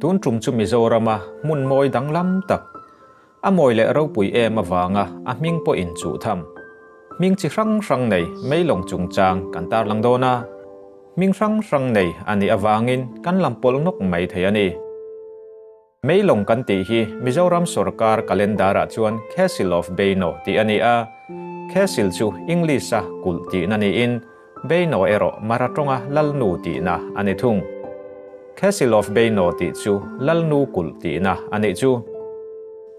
Tun tum chu Mizorama hmun mawi danglam tak, a mawi leh ropui em avanga a hming pawh inchuh tham. Hming chi hrang hrang nei Meilawng chungchang kan tarlang dawn a, hming hrang hrang nei a nih avangin kan lam pawlh nawk mai thei a ni. Meilawng kan tih hi Mizoram sorkar calendar-ah chuan Castle of Beino tih a ni a, Castle chu English-a kulh tihna niin Beino erawh Mara tawnga Lalnu tihna a ni thung. Castle of Beino tih chu Lalnu kulh tihna a nih chu.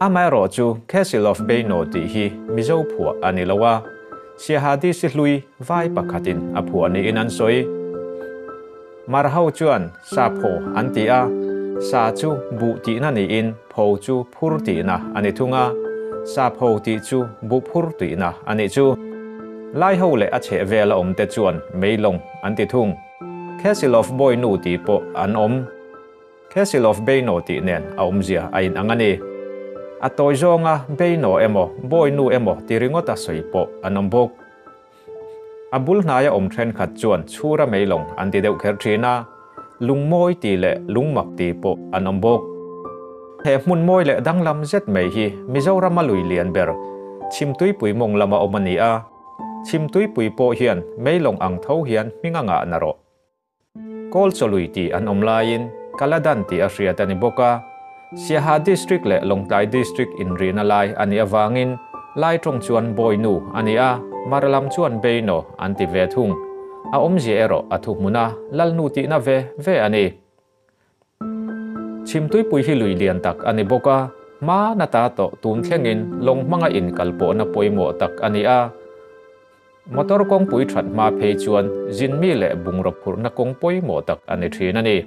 Amaherawh chu Castle of Beino tih hi Mizo phuah a ni lo a, Siaha DC hlui vai pakhatin a phuah niin an sawi. Mar ho chuan sa phaw an ti a, sa chu buh tihna niin pho chu phur tihna a ni thung a, sa pho tih chu buh phur tihna a nih chu. Lai ho leh a chheh vela awm te chuan Meilawng an ti thung. Castle of Boinu tih pawh an awm. Castle of Beino tih nen a awmzia a inang a ni. A tawi zawnga Beino emaw Boinu emaw ti ringawta sawi pawh an awm bawk. A bul hnaia awm thenkhat chuan chhura meilawng an ti deuh kher thin a, lungmawi ti leh lungmak ti pawh an awm bawk. He hmun mawi leh danglam zet mai hi Mizorama lui lian ber, Chhimtuipui mawng lama awm a ni a, Chhimtuipui pawh hian meilawng ang tho hian hming a ngah na rawh. Kawl chawlui tih an awm laiin Kaladan tih a hriat a ni bawk a, Siaha District leh Lawngtlai District inrihna lai a nih avangin Lai tawng chuan Bawinu a ni a, Mara lam chuan Beino an ti ve thung. A awmzia erawh a thuhmun a, Lalnu tihna ve ve a ni. Chhimtuipui hi lui lian tak a ni bawk a, hma na ta tawh tun thlengin lawng hmanga inkalpawhna pawimawh tak a ni a. Motor kawngpui that hma phei chuan zinmi leh bungraw phurhna kawng pawimawh tak a ni thin a ni.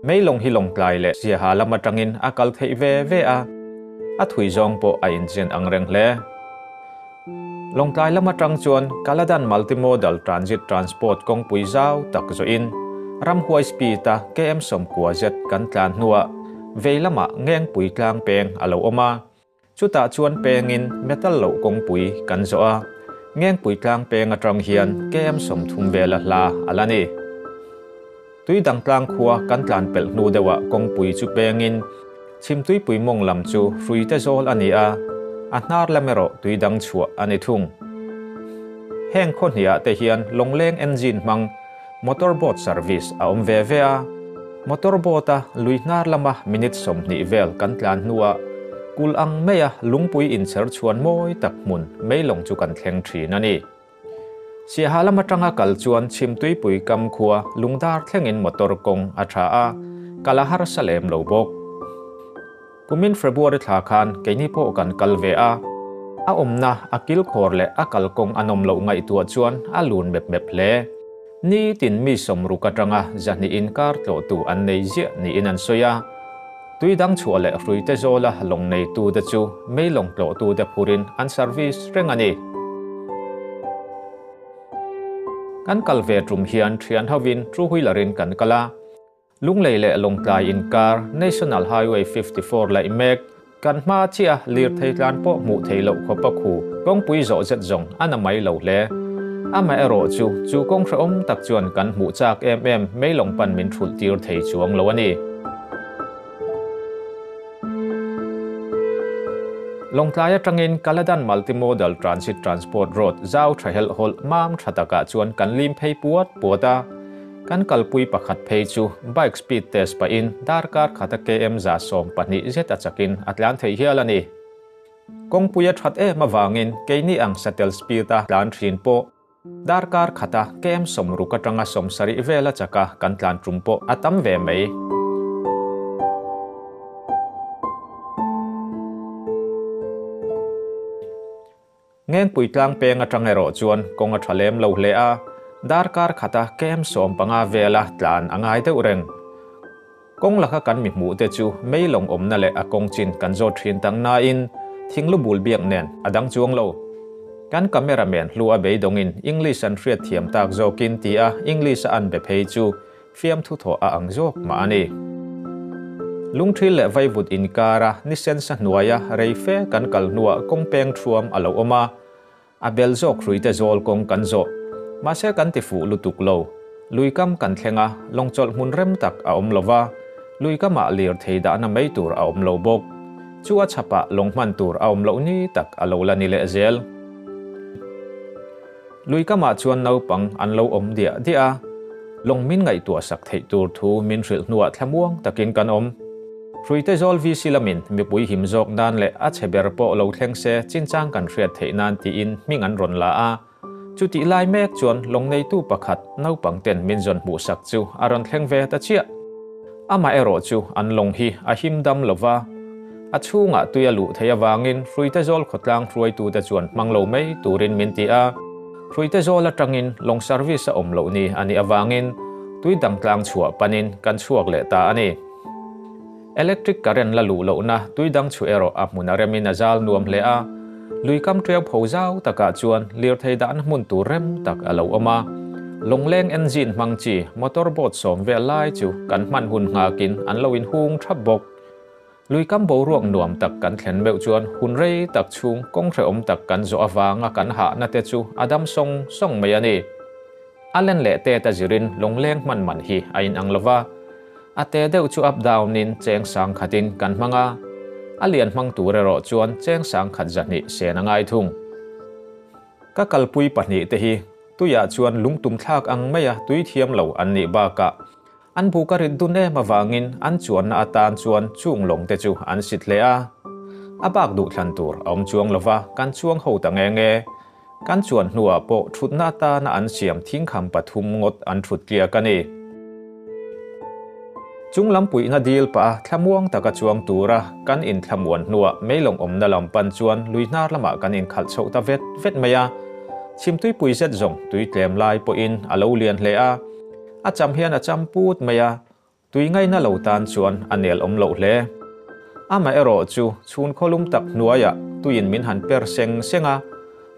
Meilawng hi Lawngtlai leh Siaha lam atangin a kal theih ve ve a, a thui zawng pawh a inchen ang reng hle. Lawngtlai lam atang chuan Kaladan Multimodal Transit Transport kawngpui zau tak zawhin ramhuai speed a KM 90 zet kan tlan hnuah vei lamah Ngengpui tlang peng a lo awm a, chutah chuan pengin metal loh kawngpui kan zawh a, Ngengpui tlang peng atang hian KM 30 vela hla a la ni. Tui dang tlang khua kan tlan pelh hnu deuhah kawngpui chu pengin Chhimtuipui mawng lam chu hruite zawl a ni a, a hnar lam erawh tui dang chhuah a ni thung. Heng khaw hniah te hian lawngleng engine hmang motor boat service a awm ve ve a, motor boat a lui hnar lama minute 20 vel kan tlan hnuah kul ang maia lungpui inchher chhuan mawi tak hmun meilawng chu kan thleng thin a ni. Siaha lam atanga kal chuan Chhimtuipui kam khua lungdar thlengin motor kawng a tha a, kal a harsa lem lo bawk. Kumin February thla khan keini pawh kan kal ve a, a awmna a kilkhawr leh a kalkawng a nawm loh ngaihtuah chuan a lun mep mep hle. Nitin mi 60 atanga 200 inkar tlawhtu an nei ziah niin an sawi a. Tui dang chhuah leh hruite zawla lawng neitute chu meilawng tlawhtute phurin an service reng a ni. Kan kal ve tum hian thian hovin two wheeler-in kan kal a. Lunglei leh Lawngtlai inkar National Highway 54 laih mek kan hma chiah lirthei tlan pawh hmuh theih loh khawpa khu kawngpui zawh zet zawng a na mai lo hle. Amaherawh chu chu kawng hrehawm tak chuan kan hmuh chak em em meilawng pan min thulh tir thei chuang lo a ni. Lawngtlai atangin Kaladan Multimodal Transit Transport Road zau tha helh hawlh mam tha takah chuan kan lim phei puat puat a. Kan kalpui pakhat phei chu bike speed test pahin darkar khata km 120 zet a chakin a tlan thei hial a ni. Kawngpui a that em avangin keini ang satel speed a tlan thin pawh darkar khata km 60 atanga 70 vela chaka kan tlan tum pawh a tam ve mai. Ngengpui tlang peng atang erawh chuan kawng a tha lem lo hle a, darkar khata km 15 vela tlan a ngai deuh reng. Kawng laka kan mi hmuh te chu meilawng awmna leh a kawng chin kan zawt thin tang nain thinglu bul biak nen a dang chuang lo. Kan cameraman hlu a beidawngin English an hriat thiam tak zawkin ti a English a an be phei chu fiam thu thaw a ang zawk mah a ni. Lungthil leh vaivut inkara nisen sa hnuaia rei fe kan kal hnuah kawng peng thuam a lo awm a, a bel zawk hruite zawl kawng kan zawh. Mahse kan ti fuh lutuk lo. Luikam kan thlenga lawngchawlh hmun rem tak a awm lova, luikamah lir thei dahna mai tur a awm lo bawk. Chu a chhapah lawng hman tur a awm loh ni tak a lo la ni leh zel. Luikamah chuan naupang an lo awm diah diah a, lawng min ngaihtuah sak theih tur thu min hrilh hnuah thlamuang takin kan awm. Hruite zawl VC lamin mipui him zawk nan leh a chhe ber pawh lo thleng se chinchang kan hriat theih nan tiin hming an rawn la a. Chutih lai mek chuan lawng neitu pakhat naupang ten min zawn hmuh sak chu a rawn thleng ve ta chiah. Amah erawh chu an lawng hi a him dam lova, a chhungah tui a luh theih avangin hruite zawl khawtlang hruaitute chuan hmang lo mai turin min ti a. Hruite zawl atangin lawng service a awm loh ni a nih avangin tui dang tlang chhuah panin kan chhuak leh ta a ni. Electric current la luh lohna tui dang chu erawh a hmun a remin a zal nuam hle a. Luikam tiau pho zau takah chuan lirthei dahna hmun tur rem tak a lo awm a. Lawngleng engine hmang chi motor boat sawm vel lai chu kan hman hun nghakin an lo inhung thap bawk. Luikam boruak nuam tak kan thlen meuh chuan hun rei tak chhung kawng hrehawm tak kan zawh avanga kan hahna te chu a dam sawng sawng mai a ni. A len leh te ta zirin lawngleng hman man hi a inang lova, a te deuh chu up down in cheng sang khatin kan hmang a, a lian hmang tur erawh chuan cheng sang khat zahnih sen a ngai thung. Ka kalpui pahnih te hi tuiah chuan lungtum thlak ang maia tui thiam lo an nih bakah an bu ka rit dun em avangin an chuanna atan chuan chung lawng te chu an sit hle a. A bak duh thlan tur a awm chuang lova kan chuang ho ta nge nge. Kan chuan hnuah pawh thutna atana an siam thingkham pathum ngawt an thut tliak a ni. Chung lam puihna dil pah a thlamuang taka chuang tura kan inthlamuan hnuah meilawng awmna lam pan chuan lui hnar lamah kan inkhalh chhoh ta vet vet mai a. Chhimtuipui zet zawng tui tlem lai pawhin a lo lian hle a. A cham hian a cham put mai a, tui ngaina lo tan chuan a nel awm loh hle. Amah erawh chu chhun khawlum tak hnuaiah tuiin min han per seng seng a,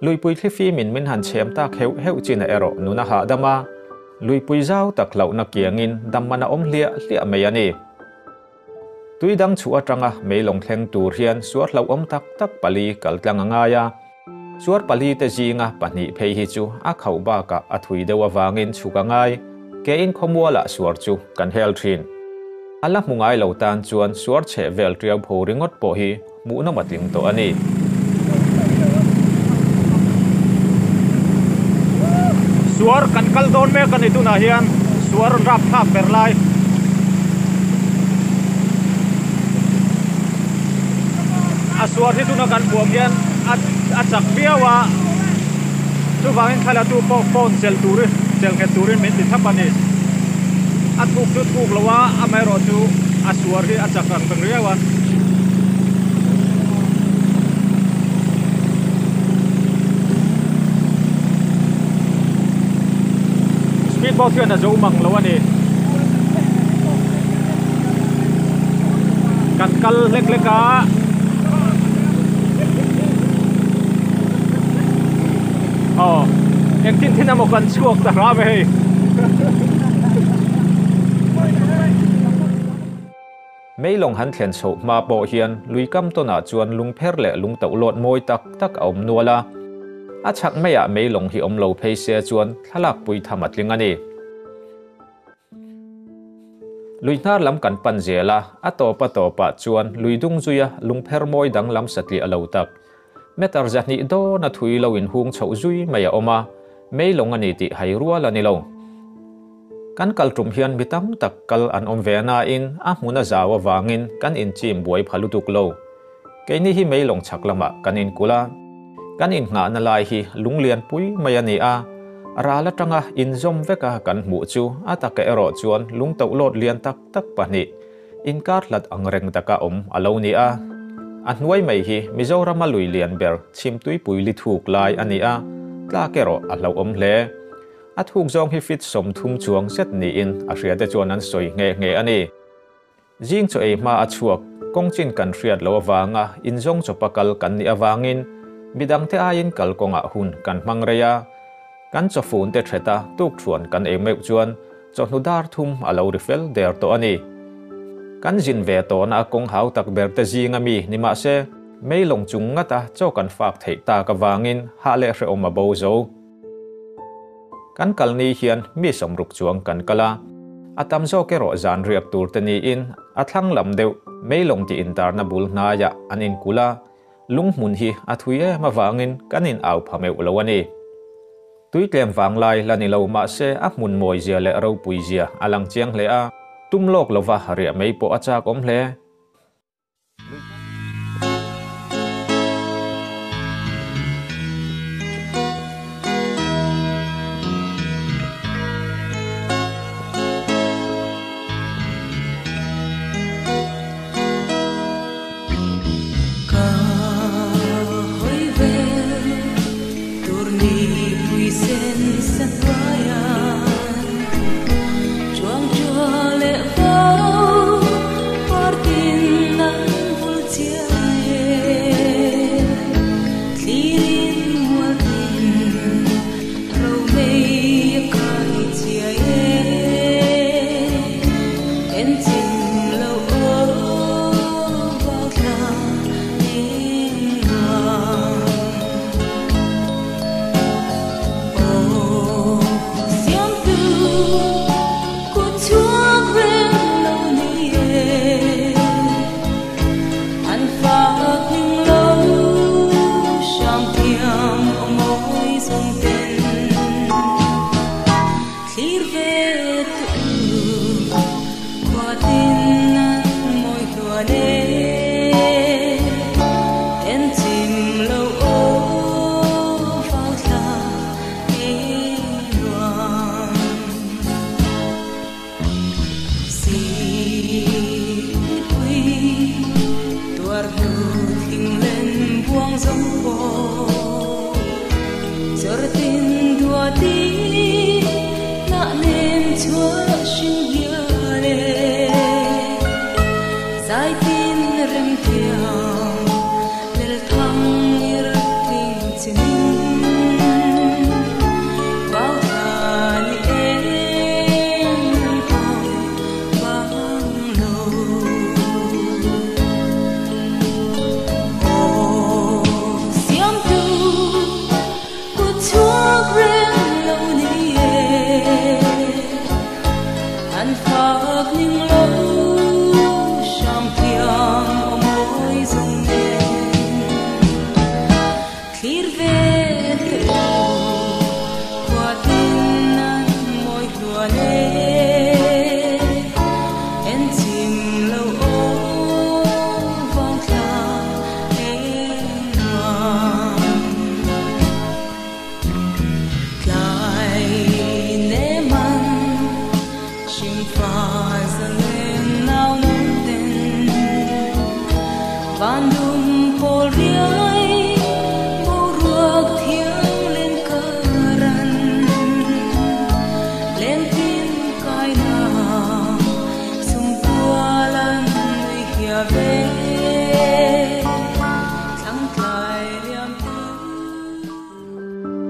luipui thlifimin min han chhem tak heuh heuh chin a erawh nun a hahdam a, luipui zau tak hlauhna kiangin dam man a awm hliah hliah mai a ni. Tui dang chhuah atanga meilawng thleng tur hian suar hlauhawm tak tak pali kal tlang a ngai a. Suar pali te zinga pahnih phei hi chu a khauh bakah a thui deuh avangin chhuk a ngai, ke in khawmualah suar chu kan hel thin. A la hmu ngai lo tan chuan suar chheh vel tiau pho ringawt pawh hi hmuhnawm a tling tawh a ni. Suar kan kal dawn mek a ni tunah hian suar rap thlak ber lai. A suar hi tuna kan hmuam hian a chak viau a, chuvangin thlalatu pawh phone chelh turin chelh nghet turin min ti thap a ni. A thuk chu thuk lo a, amaherawh chu a suar hi a chak ang reng riau a. Speed boat hian a zo mang lo a ni. Kan kal hlek hlek a. Aw, engtin thin emaw kan chhuak ta hram e hei. Meilawng han thlen chhoh hma pawh hian luikam tawnah chuan lungpher leh lungtoh lawt mawi tak tak a awm nual a. A chhak maiah meilawng hi awm lo phei se chuan thlalak pui tham a tling a ni. Lui hnar lam kan pan zel a, a tawp a tawpah chuan lui dung zuia lungpher mawi danglam satliah lo tak, meter 200 dawn a thui lo inhung chhoh zui mai a awm a, mei lawng a ni tih hai rual a ni lo. Kan kal tum hian mi tam tak kal an awm ve nain a hmun a zau avangin kan inchim buai pha lutuk lo. Keini hi mei lawng chhak lamah kan inkulh a, kan innghahna lai hi lunglian pui mai a ni a, ral atanga inzawm veka kan hmuh chu a taka erawh chuan lungtoh lawt lian tak tak pahnih inkar hlat ang reng taka awm a lo ni a. A hnuai mai hi Mizorama lui lian ber Chhimtuipui li thuk lai a ni a, tlak erawh a hlauhawm hle. A thuk zawng hi feet 30 chuang zet niin a hriate chuan an sawi nghe nghe a ni. Zing chaw ei hma a chhuak, kawng chin kan hriat loh avanga inzawng chawpa kal kan nih avangin midangte aiin kalkawngah hun kan hmang rei a. Kan chawfun te theta tukthuan kan ei meuh chuan chawhnu dar thum a lo ri fel der tawh a ni. Kan zin ve tawhna a kawng hau tak ber te zinga mi ni mah se, mei lawng chung ngata chaw kan fak theih tak avangin hah leh hrehawm a bo zo. Kan kal ni hian mi 60 chuang kan kal a, a tam zawk erawh zan riak tur te niin a thlang lam deuh mei lawng tih intarna bul hnaiah an inkulh a, lung hmun hi a thui em avangin kan in au pha meuh lo a ni. Tui tlem vang lai la ni lo mahse a hmun mawi zia leh ropui zia a lang chiang hle a, tum lawk lova riah mei pawh a chak awm hle.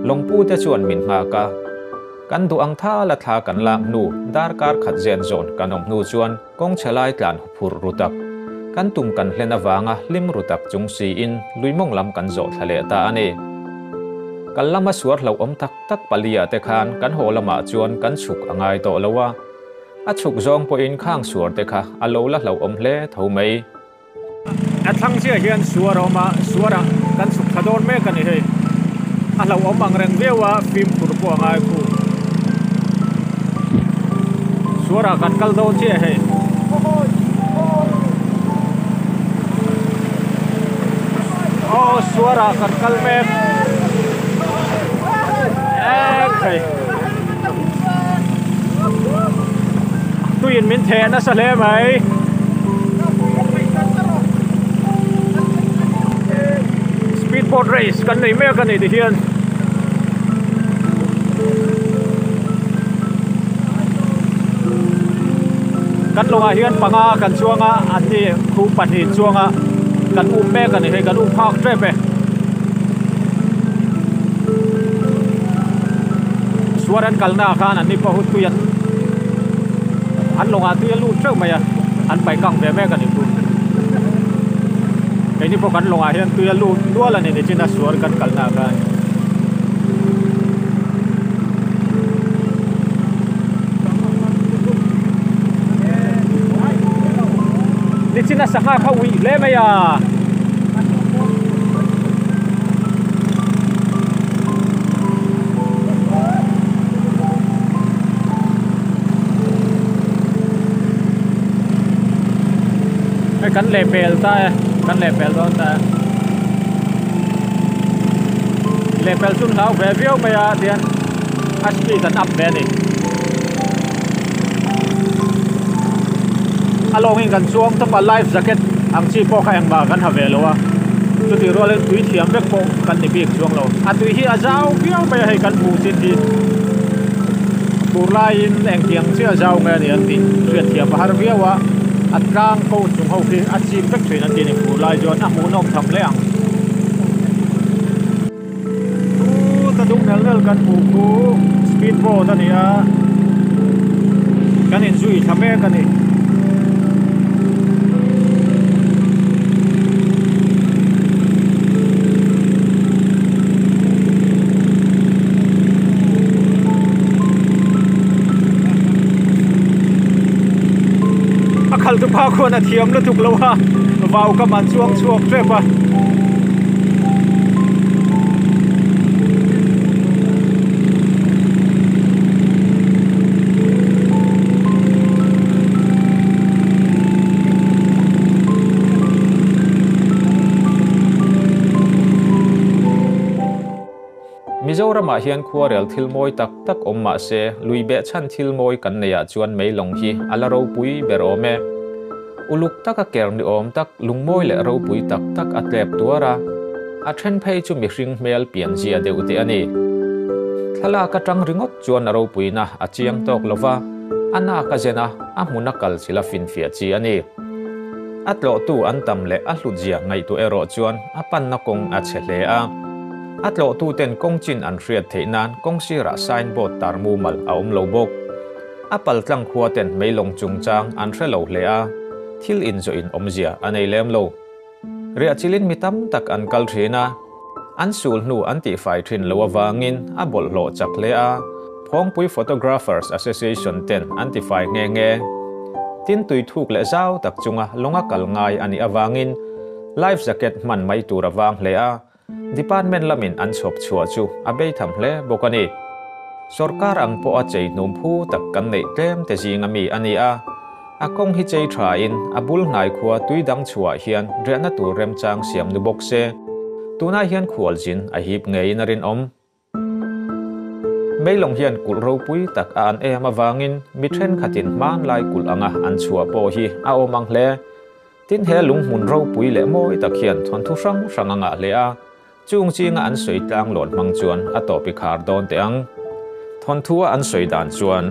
Lawngpu te chuan min nghak a, kan duh ang tha la thla kan lak hnu darkar khat zen zawn kan awm hnu chuan kawng chhe lai tlan phur ru tak, kan tum kan hlen avanga hlim ru tak chung siin luimawng lam kan zawh thla leh ta a ni. Kal lama suar hlauhawm tak tak palia te khan kan haw lamah chuan kan chhuk a ngai tawh lo a, A chhuk zawng pawhin khang suar te kha a lo la hlauhawm hle tho mai. A thlang chiah hian suar a awm a, suarah kan chhuk thla dawn mek a ni hei. A hlauhawm ang reng viau a, fimkhur pawh a ngai khu. Suarah kan kal dawn chiah hei. Aw suarah kan kal mek. Ek hei. Tuiin min theh nasa hle mai. Speed boat race kan nei mek a ni ti hian. Kan lawngah hian panga kan chuang a, an ni khu pahnih chuang a kan um mek a ni hei kan um phak tep e. Suar an kalna ah khan an ni pawh tui an an lawngah tui a lut teuh mai a an paih kang ve mek a ni chu keini pawh kan lawngah hian tui a lut nual a ni nichin a suar kan kalna ah khan. Nichin a sangha kha uih hle mai a. Hei kan leh pel ta e kan leh pel dawn ta e leh pel chu hlau ve viau mai a tian a speed an up ve a ni a lawngin kan chuang tawp a life jacket ang chi pawh kha engmah kan ha ve lo a chutih rualin tui thiam vek pawh kan ni bik chuang lo a tui hi a zau viau mai a hei kan hmuh chin hi tur laiin engtiang chiah zau nge a ni an tih hriat thiam a har viau a a tlang ko chung ho khi a chim vek thin an tih a ni fur lai chuan a hmuhnawm tham hle ang. Chu ta dung nel nel kan hmuh khu speed boat a ni a kan inzui thla mek a ni. A khalh tu pa khuan a thiam lutuk lo a vau ka man chuang chhuak tep a. Mizoramah hian khuarel thil mawi tak tak awm mah se, lui behchhan thil mawi kan neihah chuan meilawng hi a la ropui ber awm e. Uluk taka ker ni awm tak, lungmawi leh ropui tak tak a tlep tuar a, a then phei chu mihring hmel pianzia deuh te a ni. Thlalak atang ringawt chuan a ropuina a chiang tawk lo va, a nak a zen a, a hmun a kal chilh a finfiah chi a ni. A tlawhtu an tam leh a hlutzia ngaihtuah erawh chuan a panna kawng a chhe hle a. A tlawhtuten kawng chin an hriat theih nan kawng sirah signboard tar mumal a awm lo bawk. A paltlang khua ten meilawng chungchang an hre lo hle a, thil inzawh in awmzia a nei lem lo. Riahchilhin mi tam tak an kal thin a, an sul hnu an tihfai thin lo avangin a bawlhhlawh chak hle a, Phawngpui Photographers Association ten an tifai nghe nghe. Tin tui thuk leh zau tak chunga lawnga kal ngai a nih avangin life jacket hman mai tur a vang hle a, Department lamin an chhawp chhuah chu a beitham hle bawk a ni. Sorkar ang pawha chei hnum phu tak kan neih tlem te zinga mi a ni a. A kawng hi chei thain a bul hnai khua tui dang chhuah hian riahna tur remchang siam nu bawk se. Tunah hian khualzin a hip ngeiin a rinawm. Meilawng hian kulh ropui tak a an em avangin mi thenkhatin hmanlai kulh anga an chhuah pawh hi a awm ang hle. Tin he lunghmun ropui leh mawi tak hian thawnthu hrang hrang a ngah hle a, chung chinga an sawi tlang lawn hmang chuan a tawp i khar dawn teh ang. Thawnthu a an sawi dan chuan.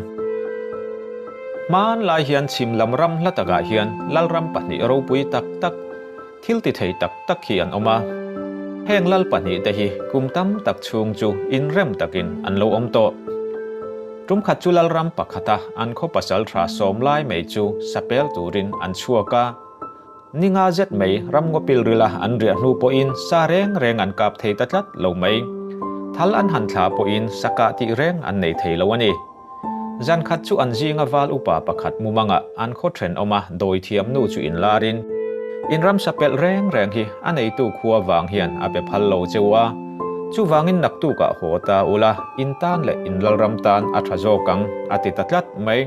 Hmanlai hian chhim lam ram hla takah hian lalram pahnih ropui tak tak, Thil ti thei tak tak hi an awm a, heng lal pahnihte hi kum tam tak chhung chu inrem takin an lo awm tawh. Tum khat chu lalram pakhata an khaw pasal tha sawm lai mai chu sapel turin an chhuak a, ninga zet mai ramngaw pilrila an riah hnu pawhin sa reng reng an kap thei ta tlat lo mai. Thal an han thla pawhin sa kah tih reng an nei thei lo a ni. Zan khat chu an zinga val upa pakhat mumanga an khaw thenawma dawi thiam nu chu inlarin, In ramsa pelh reng reng hi a neitu khua vang hian a pe phal lo cheu a, chuvangin naktukah haw ta ula in tan leh in lalram tan a tha zawk ang a ti ta tlat mai.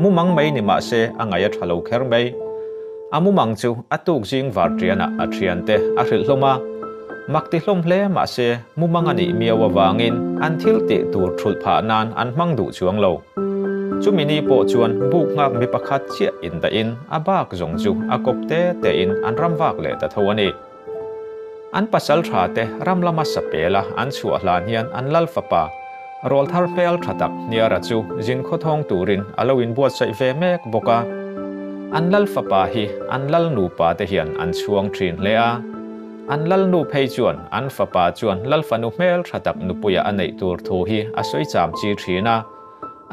Mumang mai ni mah se a ngaih a tha lo kher mai. A mumang chu a tuk zing var tianah a thiante a hrilh hlawm a. Mak ti hlawm hle mah se mumang a nih miau avangin an thil tih tur thulh phah nan an hmang duh chuang lo. Chumi ni pawh chuan buk nghak mi pakhat chiah indahin a bak zawng chu a kawp te tein an ram vak leh ta tho a ni. An pasal tha te ram lama sapela an chhuah hlan hian an lal fapa rawlthar hmel tha tak Hniara chu zin khawthawng turin a lo inbuatsaih ve mek bawk a. An lal fapa hi an lal nupa te hian an chhuang thin hle a. An lal nu phei chuan an fapa chuan lal fanu hmel tha tak nupuia a neih tur thu hi a sawi cham chi thin a.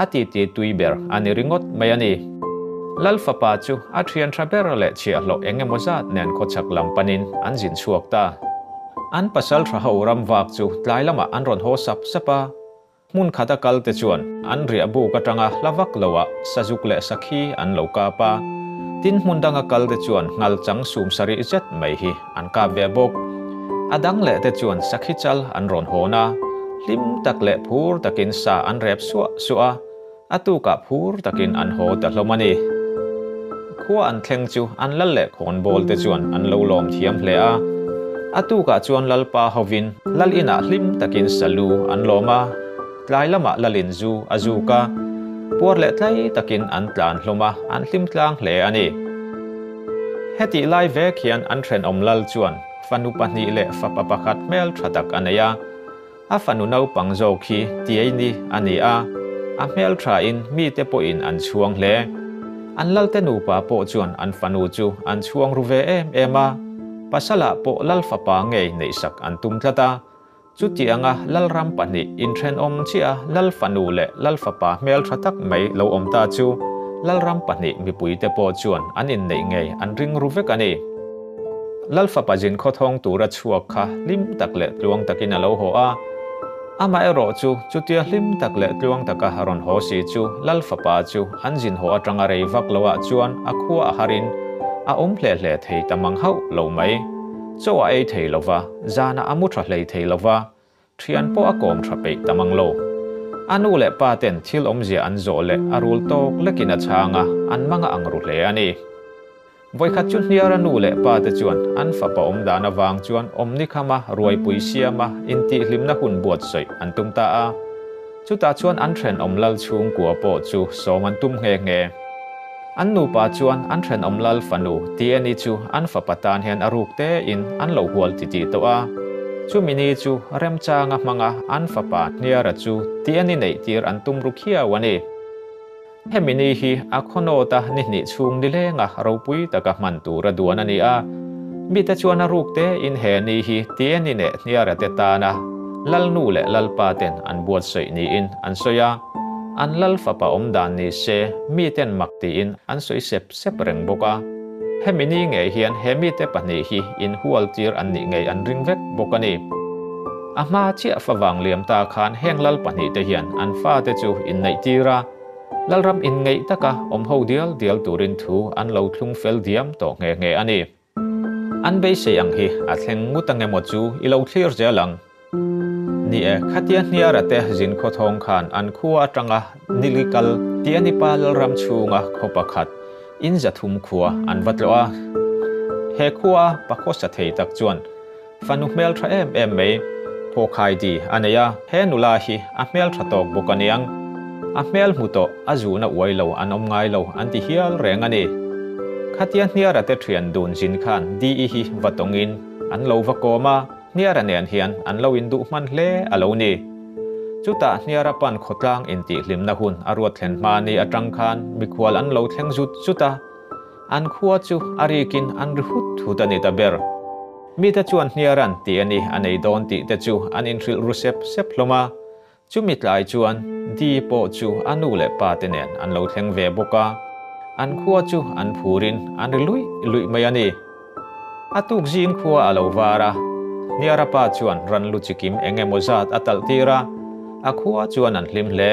A titi tui ber a ni ringawt mai a ni. Lal fapa chu a thian tha ber leh chhiahhlawh eng emaw zat nen khawchhak lam panin an zin chhuak ta. An pasal tha ho ram vak chu tlai lamah an rawn haw sap sap a. Hmun khata kal te chuan an riah buk atanga hla vak loah sazuk leh sakhi an lo kap a. Tin hmun danga kal te chuan ngal chang sum sarih zet mai hi an kap ve bawk. A dang leh te chuan sakhi chal an rawn hawn a, hlim tak leh phur takin sa an rep suah suah a, a tukah phur takin an haw ta hlawm a ni. Khua an thleng chu an lal leh khawnbawl te chuan an lo lawm thiam hle a, a tukah chuan lalpa hovin lal inah hlim takin salu an lawm a, tlai lamah lalin zu a zuk a, puar leh tlai takin an tlan hlawm a, an hlim tlang hle a ni. Hetih lai vek hian an thenawm lal chuan fanu pahnih leh fapa pakhat hmel tha tak a nei a. A fanu naupang zawk hi Tiaini a ni a, a hmel thain mite pawhin an chhuang hle. An lalte nupa pawh chuan an fanu chu an chhuang ru ve em em a, pasalah pawh lal fapa ngei neihsak an tum tlat a. Chuti anga Lalram pahnih inthenawm chiah a Lal fanu leh Lal fapa hmel tha tak mai lo awm ta chu Lalram pahnih mipuite pawh chuan an inneih ngei an ring ru vek a ni. Lal fapa zin khawthawng tura chhuak kha hlim tak leh tluang takin a lo haw a. Amaherawh chu chutia hlim tak leh tluang taka rawn haw si chu Lal fapa chu an zin haw atanga rei vak loah chuan a khua a harin a awm hle hle thei ta mang hauh lo mai. Chaw a ei thei lova, zanah a mu tha hlei thei lova, thian pawh a kawm tha peih ta mang lo. A nu leh pa ten thil awmzia an zawh leh a rul tawk lekin a chhang a, an mang a ang ru hle a ni. Vawikhat chu hniara nu leh pa te chuan an fapa awm dan avang chuan awmni khama ruaipui siama intihhlimna hun buatsaih an tum ta a. Chutah chuan an thenawm lal chhungkua pawh chu sawm an tum nghe nghe. An nupa chuan an thenawm lal fanu Tieni chu an fapa tan hian a ruk tein an lo hual titih tawh a. Chumi ni chu remchanga hmanga an fapa Hniara chu Tieni neihtir an tum ru khiau a ni. Hemi ni hi a khawnawta ni hnih chhung nilenga ropui taka hman tura duan a ni a. Mite chuan a ruk tein he ni hi Tieni neh Hniara te tana Lalnu leh Lalpa ten an buatsaih niin an sawi a. An Lal fapa awm dan ni se miten mak tiin an sawi sep sep reng bawk a. Hemi ni ngei hian he mite pahnih hi inhual tir an nih ngei an ring vek bawk a ni. A hma chiah favang liam ta khan heng lal pahnih te hian an fate chu inneih tir a, Lalram inngeih taka awm ho dial dial turin thu an lo thlung fel diam tawh nghe nghe a ni. An beisei ang hi a thleng ngut ang emaw chu i lo thlir zel ang. Ni e, khatia hniara te zin khawthawng khan an khua atanga nili kal Tianipa Lalram chhunga khaw pakhat in zathum khua an va tlawh a. He khua pakhawsa thei tak chuan fanu hmel tha em em mai Phawkhai di a nei a, he nula hi a hmel tha tawk bawk aniang. A hmel hmu tawh a zuna uai lo an awm ngai lo an ti hial reng a ni. Khatia hniara te thian dun zin khan di hi va tawngin an lo va kawm a. Hniara nen hian an lo induh hman hle a lo ni. Chutah Hniara pan khawtlang intihhlimna hun a ruat thlen hma ni atang khan mikhual an lo thleng zut zut a, an khua chu a rikin an ri hut hut a ni ta ber. Mite chuan Hniara'n tih a ni a nei dawn tih te chu an inhrilh ru sep sep hlawm a. Chumi tlai chuan Di pawh chu a nu leh pa te nen an lo thleng ve bawk a, an khua chu an phurin an ri luih luih mai a ni. A tuk zing khua a lo var a, Hniara pa chuan ran lu chikim eng emaw zat a talh tir a, a khua chuan an hlim hle.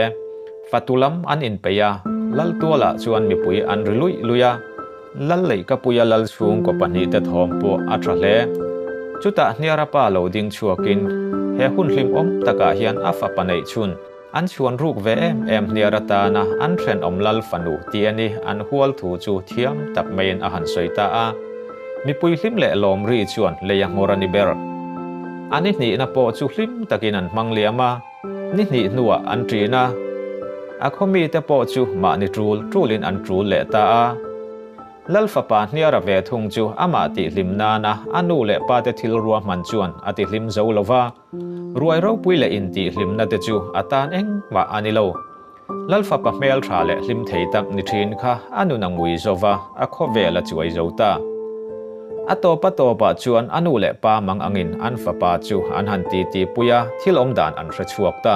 Fatu lam an inpeih a, Lal tualah chuan mipui an ri luih luih a, Lal leihkapuia Lal chhungkaw pahnihte thawm pawh a tha hle. Chutah Hniara pa lo ding chhuakin he hun hlimawm takah hian a fapa neih chhun an chhuan ruk ve em em Hniara tana an thenawm Lal fanu tih a ni an hual thu chu thiam tak maiin a han sawi ta a. Mipui hlim leh lawm ri chuan lei a nghawr a ni ber. A ni hnihna pawh chu hlim takin an hmang liam a. Ni hnih hnuah an ṭin a, a khaw mite pawh chu mahni ṭul ṭulin an ṭul leh ta a. Lal fapa hniara ve thung chu amah tihhlim nana a nu leh pate thil ruahman chuan a tihhlim zo lo va, ruai ropui leh intihhlimna te chu a tan engmah a ni lo. Lal fapa hmel ṭha leh hlim thei tak ni ṭhin kha a nun a ngui zo va, a khawvel a chuai zo ta. A tawp a tawpah chuan a nu leh pa mang angin an fapa chu an han titi pui a, thil awm dan an hre chhuak ta.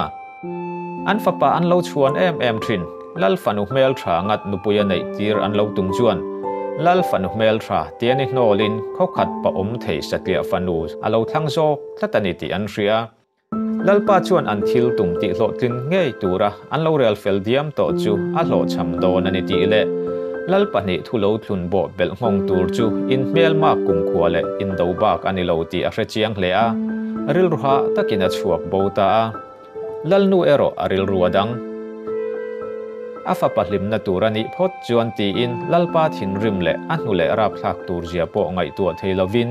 An fapa an lo chhuan em em thin, Lal fanu hmel tha ngat nupui a neih tir an lo tum chuan Lal fanu hmel tha tia ni hnawlin khawkhat pa awm thei satliah fanu a lo thlang zawk tlat a ni tih an hria. Lalpa chuan an thil tum tih hlawhtlin ngei tura an lo rel fel diam tawh chu a hlawhchham dawn a ni tih leh Lal pahnih thu lo thlun bawh belh nghawng tur chu in hmelmak kumkhua leh indo bak a ni lo tih a hre chiang hle a, rilru hah takin a chhuak bo ta a. Lalnu erawh a rilru a dang. A fapa hlimna tur a nih phawt chuan tiin Lalpa thinrim leh a hnu leh rapthlak tur zia pawh ngaihtuah thei lovin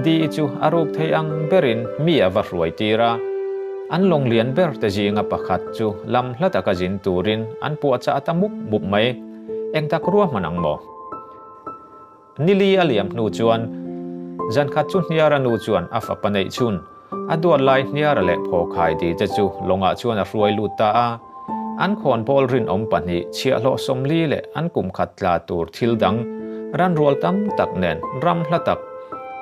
Di chu a ruk thei ang berin mi a va hruai tir a. An lawng lian ber te zinga pakhat chu lam hla taka zin turin an puahchah ta mup mup mai. Eng tak ruahman ang maw? Nili a liam hnu chuan zankhat chu Hniara nu chuan a fapa neih chhun a duat lai Hniara leh Phawkhai ti te chu lawngah chuan a hruai lut ta a. An khawnbawl rinawm pahnih chhiahhlawh 40 leh an kum khat tla tur thil dang ranrual tam tak nen ram hla tak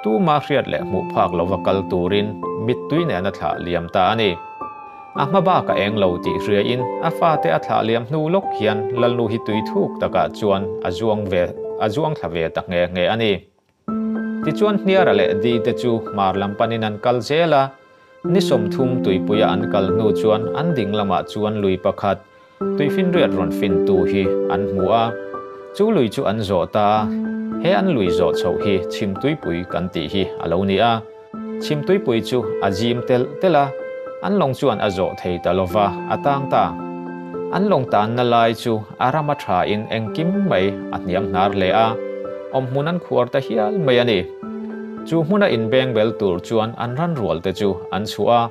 tuma hriat leh hmuh phak lova kal turin mittui nen a thlah liam ta a ni. A hma bak a eng lo tih hriain a fate a thlah liam hnu lawk hian Lalnu hi tui thuk takah chuan a zuang ve a zuang thla ve ta nghe nghe a ni. Tichuan Hniara leh Di te chu hmar lam panin an kal zel a, ni 30 tuipuia an kal hnu chuan an ding lamah chuan lui pakhat tuifinriat rawn fintu hi an hmu a, chu lui chu an zawh ta a, he an lui zawh chhoh hi Chhimtuipui kan tih hi a lo ni a. Chhimtuipui chu a zim telh telh a, an lawng chuan a zawh thei ta lo va, a tang ta. An lawng tanna lai chu a ram a thain engkim mai a hniam hnar hle a, awmhmun an khuar ta hial mai a ni. Chu hmuna inbengbel tur chuan an ran rual te chu an chhuah a,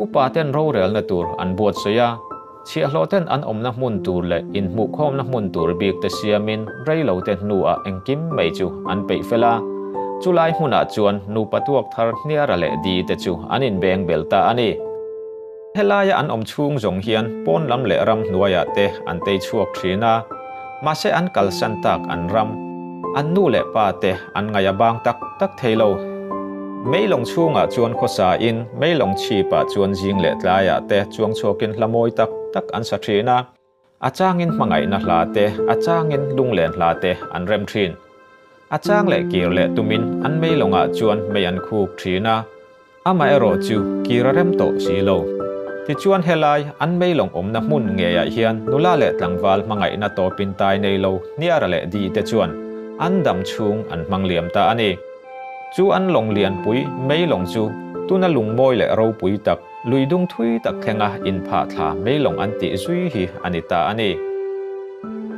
upa ten rorelna tur an buatsawi a, chhiahhlawh ten an awmna hmun tur leh inhmuhkhawmna hmun tur bik te siamin reilo te hnuah engkim mai chu an peih fel a. Chulai hmunah chuan nupa tuak thar Hniara leh Di te chu an inbengbel ta a ni. Helaia an awm chhung zawng hian pawn lam leh ram hnuaiah te an tei chhuak thin a, mahse an kalsan tak an ram, an nu leh pa te an ngaih a bang tak tak thei lo. Meilawng chhungah chuan khawsa in meilawng chhipah chuan zing leh tlaiah te chuang chhuakin hla mawi tak tak an sa thin a, a changin hmangaihna hla te, a changin lunglen hla te an rem thin. A chang leh kir leh tumin an meilawngah chuan mei an khuk thin a, Amaherawh chu kir a rem tawh si lo. Tichuan helai an meilawng awmna hmun ngeiah hian nula leh tlangval hmangaihna tawpin tai nei lo Hniara leh Di te chuan an dam chhung an hmang liam ta a ni. Chu an lawng lianpui meilawng chu tuna lungmawi leh ropui tak, lui dung thui tak thlenga inphah thla meilawng an tih zui hi a ni ta a ni.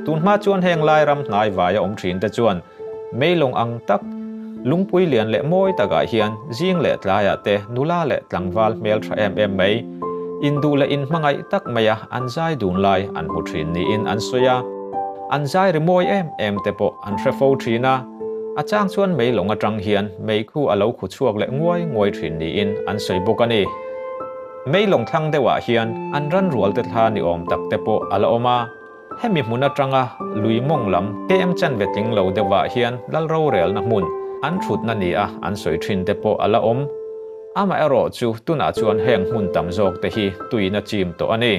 Tunhma chuan heng lai ram hnai vaia awm thin te chuan Meilawng ang tak, lungpui lian leh mawi takah hian zing leh tlaiah te nula leh tlangval hmel tha em em mai, induh leh inhmangaih tak maia an zai dun lai an hmu thin niin an sawi a. An zai ri mawi em em te pawh an hre fo thin a, a chang chuan meilawng atang hian meikhu a lo khu chhuak leh nguai nguai thin niin an sawi bawk a ni. Meilawng thlang deuhah hian an ran rual te thla ni awm tak te pawh a la awm a. Hemi hmun atanga lui mawng lam KM chanve tling lo deuhah hian Lal rorelna hmun an thutna ni a an sawi thin te pawh a la awm. Amaherawh chu tunah chuan heng hmun tam zawk te hi tuiin a chim tawh a ni.